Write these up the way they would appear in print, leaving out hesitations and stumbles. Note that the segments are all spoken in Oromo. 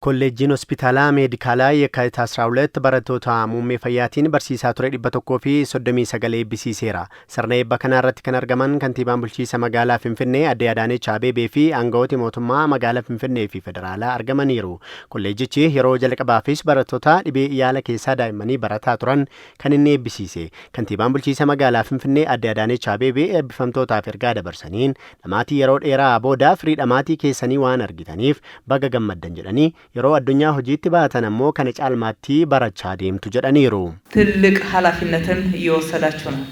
Kolleejjiin Hospitaalaa Meedikaalaa Yeekkaatiit 12 barattoota muummee fayyaatiin barsiisaa ture 139 eebbisiiseera. Sirna eebba kanaa irratti kan argaman kantiibaan bulchiinsa magaalaa Finfinnee Aadde Adaanech Abeebee fi aangawooti mootummaa magaalaa Finfinnee fi federaalaa argamaniiru. Kolleejjichi yeroo jalqabaafis barattoota dhibee yaala keessaa daa'immanii barataa turan kan inni eebbisiise. Kantiibaan bulchiinsa magaalaa Finfinnee Aadde Adaanech Abeebee eebbifamtootaaf ergaa dabarsaniin, dhamaatii yeroo dheeraa booda firii dhamaatii keessanii waan argitaniif baga gammaddan jedhanii, yeroo addunyaa hojiitti baatan ammoo kana caalmaatti barachaa deemtu jedhaniiru. ትልቅ ኃላፊነትን እየወሰዳችሁ ነው።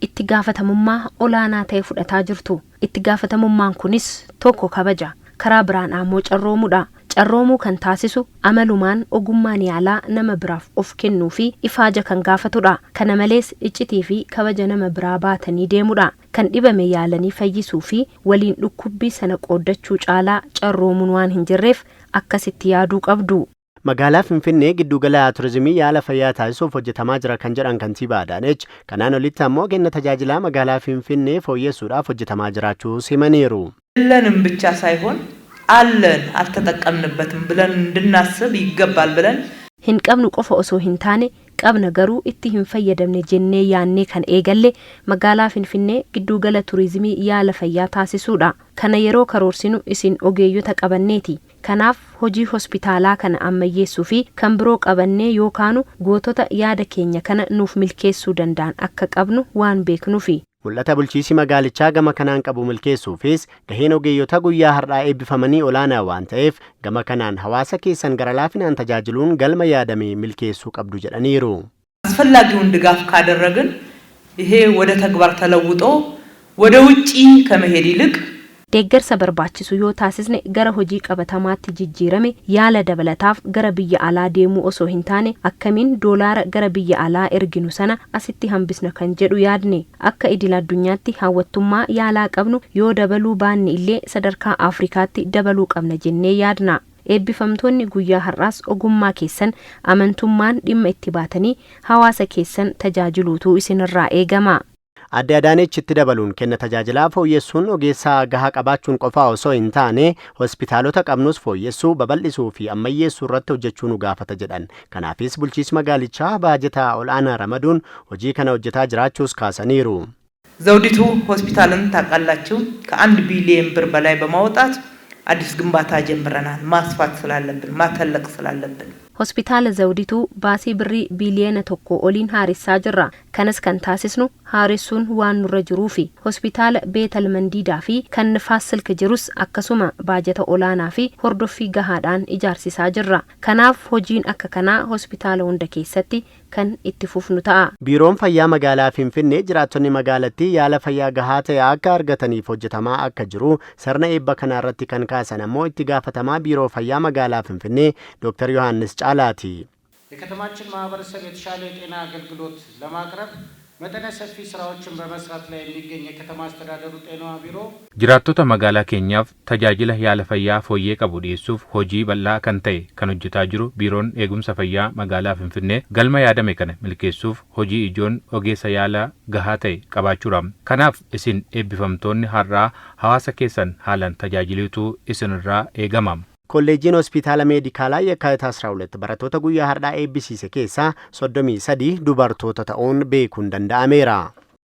Itti gaafatamummaa olaanaa ta'e fudhataa jirtu. Itti gaafatamummaan kunis tokko kabaja. Karaa biraan ammoo carroomuudha. Carroomuu kan taasisu amalumaan ogummaan yaalaa nama biraaf of kennuu fi ifaaja kan gaafatudha. Kana malees iccitii fi kabaja nama biraa baatanii deemudha. Kan dhibame yaalanii fayyisuu fi waliin dhukkubbii sana qooddachuu caalaa carroomuun waan hin jirreef akkasitti yaaduu qabdu. Magaalaa Finfinnee giddugala turizimii yaala fayyaa taasisuuf hojjetamaa jira kan jedhan kantiibaa Adaanech, kanaan olitti ammoo kenna tajaajilaa magaalaa Finfinnee fooyyessuudhaaf hojjetamaa jiraachuu himaniiru. የለንም ብቻ ሳይሆን አለን አልተጠቀምንበትም ብለን እንድናስብ ይገባል ብለን Hin qabnu qofa osoo hin taane, qabna garuu itti hin fayyadamne jennee yaannee kan eegalle magaalaa Finfinnee giddugala turizimii yaala fayyaa taasisuudha. Kana yeroo karoorsinu isin ogeeyyota qabanneeti. Kanaaf hojii hospitaalaa kana ammayyeessuu fi kan biroo qabannee yookaanu gootota yaada keenya kana nuuf milkeessuu danda'an akka qabnu waan beeknuufi. Mul'ata bulchiisi magaalichaa gama kanaan qabu milkeessuufis gaheen ogeeyyota guyyaa har'aa eebbifamanii olaanaa waan ta'eef, gama kanaan hawaasa keessan gara laafinaan tajaajiluun galma yaadame milkeessuu qabdu jedhaniiru. አስፈላጊውን ድጋፍ ካደረግን ይሄ ወደ ተግባር ተለውጦ ወደ ውጪ ከመሄድ ይልቅ Deeggarsa barbaachisu yoo taasisne, gara hojii qabatamaatti jijjiirame yaala dabalataaf gara biyya alaa deemuu osoo hin taane, akkamiin doolaara gara biyya alaa erginu sana asitti hambisna kan jedhu yaadne. Akka idil addunyaatti hawwattummaa yaalaa qabnu yoo dabaluu baanne illee, sadarkaa Afrikaatti dabaluu qabna jennee yaadna. Eebbifamtoonni guyyaa har'aas ogummaa keessan amantummaan dhimma itti baatanii hawaasa keessan tajaajiluutu isinirraa eegama. Aadde Adaanech itti dabaluun, kenna tajaajilaa fooyyessuun ogeessaa gahaa qabaachuun qofaa osoo hin taane, hospitaalota qabnus fooyyessuu, babal'isuu fi ammayyeessuu irratti hojjechuu nu gaafata jedhan. Kanaafis bulchiinsi magaalichaa baajetaa ol'aanaa ramaduun hojii kana hojjetaa jiraachuus kaasaniiru. ዘውዲቱ ሆስፒታልን ታውቃላችሁ። ከ1 ቢሊየን ብር በላይ በማውጣት አዲስ ግንባታ ጀምረናል። ማስፋት ስላለብን፣ ማተለቅ ስላለብን። Hospitaala Zawdituu baasii birrii biiliyoona 1 oliin haaressaa jirra. Kanas kan taasisnu haaressuun waan nurra jiruufi. Hospitaala Beetal Mandiidaa fi kan Nifaas Silk jirus akkasuma baajata olaanaa fi hordoffii gahaadhaan ijaarsisaa jirra. Kanaaf hojiin akka kanaa hospitaala hunda keessatti kan itti fufnu ta'a. Biiroon Fayyaa magaalaa Finfinnee jiraattonni magaalattii yaala fayyaa gahaa ta'e akka argataniif hojjetamaa akka jiru sirna eebba kanaa irratti kan kaasan ammoo itti gaafatamaa Biiroo Fayyaa magaalaa Finfinnee Dr. Yohaannis Caalaati. የከተማችን ማህበረሰብ የተሻለ የጤና አገልግሎት ለማቅረብ መጠነ ሰፊ ስራዎችን በመስራት ላይ የሚገኝ የከተማ አስተዳደሩ ጤና ቢሮ Jiraattota magaalaa keenyaaf tajaajila yaala fayyaa fooyyee qabu dhiyeessuuf hojii bal'aa kan ta'e kan hojjetaa jiru Biiroon Eegumsa Fayyaa magaalaa Finfinnee galma yaadame kana milkeessuuf hojii ijoon ogeessa yaala gahaa ta'e qabaachuudha. Kanaaf isin eebbifamtoonni har'aa hawaasa keessan haalaan tajaajiluutu isinirraa eegama. Kolleejjiin Hospitaala Meedikaalaa Yeekkaatiit 12 barattoota guyyaa har'aa eebbisiise keessaa 33 dubartoota ta'uun beekuun danda'ameera.